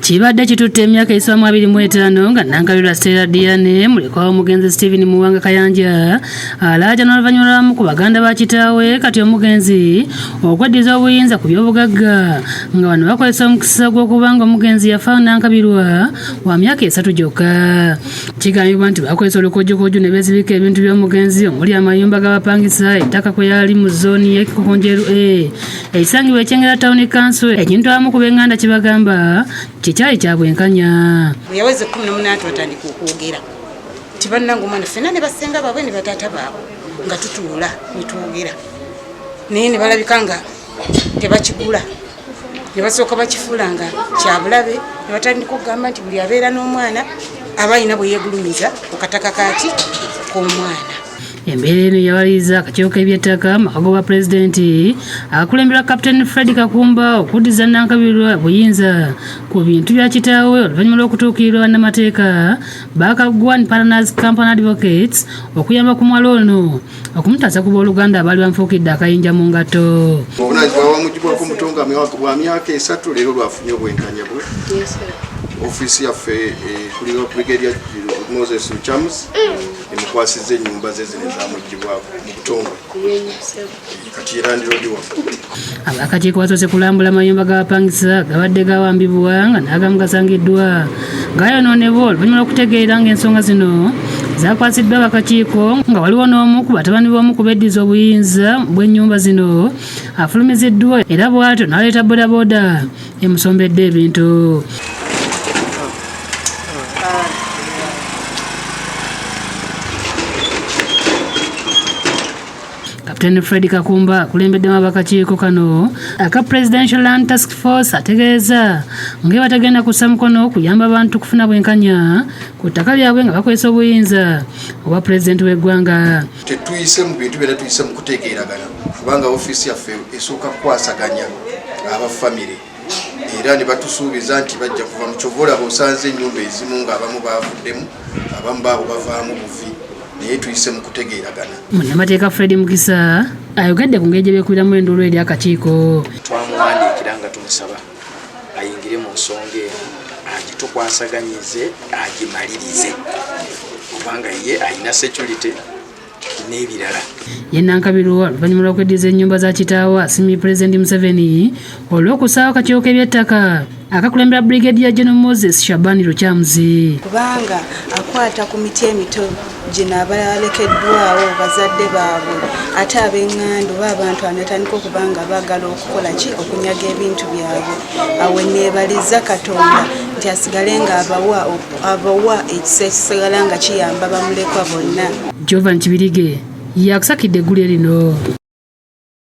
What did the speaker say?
Kibadde kitutte emyaka egisoba mu 25 nga Nankabirwa Stella Diane mulekwa w'omugenzi Stephen Muwanga Kayanja alaajana oluvannyuma lw'abamu ku baganda ba kitaawe kati omugenzi okweddiza obuyinza ku by'obugagga nga bano bakozesa omukisa gw'okuba nga omugenzi yafa Nankabirwa wa myaka 3 gyokka. Kigambibwa nti bakozesa olukojjukojju ne beezibika ebintu by'omugenzi omuli amayumba g'abapangisa, ettaka kwe yali mu zooni y'e Kikokonjeru A ekisangibwa e Kyengera Town Council, ekintu abamu ku b'enganda kye bagamba kikyali kya bwenkanya. Bwe yaweza 18 twatandika okwogera nti bannange omwana ffenna ne bassenga baabwe ne bataata baabwe nga tutuula ne twogera, naye ne balabika nga tebakigula, ne basooka bakifuula nga kyabulabe, ne batandika okugamba nti buli abeera n'omwana aba alina bwe yeegulumiza ku kataka kaki k'omwana. Embeera eno yawaliriza akakiiko k'ebyettaka mu maka g'obwa pulezidenti akulemberwa Captain Fred Kakumba okuddiza Nankabirwa obuyinza ku bintu bya kitaawe oluvannyuma lw'okutuukirirwa bannamateeka ba Kaggwa and Partners Company Advocates okuyamba ku muwala ono okumutaasa ku booluganda abaali bamufuukidde akayinja mu ngatto. Obuvunaanyizibwa bwamugibwako muto nga bwa myaka 3, leero lwafunye obwenkanya bwe. Ofiisi yaffe ekulirwa Brigadier Moses Lukyamuzi emukwasizza ennyumba ze zino ezamugibwako mu butongole, kati ye landiroodi waffe. Abakakiiko basoose kulambula amayumba g'abapangisa gabadde gawambibwa nga n'agamu gasangiddwa gayonoonebwa oluvannyuma lw'okutegeera ng'ensonga zino zakwasiddwa abakakiiko nga waliwo n'omu ku batabani b'omu ku beddiza obuyinza bw'ennyumba zino afulumiziddwa era bw'atyo n'aleeta bodaboda emusombedde ebintu. Captain Fred Kakumba akulembeddemu abakakiiko kano aka Presidential Land Task Force ategeeza nga batagenda kussa mukono kuyamba abantu kufuna bwenkanya ku ttaka lyabwe nga bakozesa obuyinza obwa pulezidenti w'eggwanga. Tetuyise mu bintu byonna, tuyise mu kutegeeragana kubanga ofiisi yaffe esooka kukwasaganya aba famire era ne batusuubiza nti bajja kuva mu kyova olaba osanze ennyumba ezimu ng'abamu baavuddemu, abamu baabo bavaamu buvi, naye tuyise mu kutegeeragana. Munnamateeka Fred Mukisa ayogedde ku ngeri gye beekubiramu enduulu eri akakiiko. Twamuwandiikira nga tumusaba ayingire mu nsonga eno agitukwasaganyize agimalirize kubanga ye alina security n'ebirala. Ye Nankabirwa oluvannyuma lw'okweddiza ennyumba za kitaawe asiimye Pulezidenti Museveni olw'okussaawo akakiiko k'ebyettaka akakulembera Brigadier General Moses Shabani Lukyamuzi. Kubanga akwata ku miti emito gino abalekeddwawo bazadde baabwe, ate ab'eŋŋanda oba abantu anatandika okuba nga baagala okukola ki, okunyaga ebintu byabwe. Awo neebaliza Katonda nti asigale nga abawa ekisa ekisigala nga kiyamba bamulekwa bonna. Jovan Kibirige yakusakidde eggulire lino.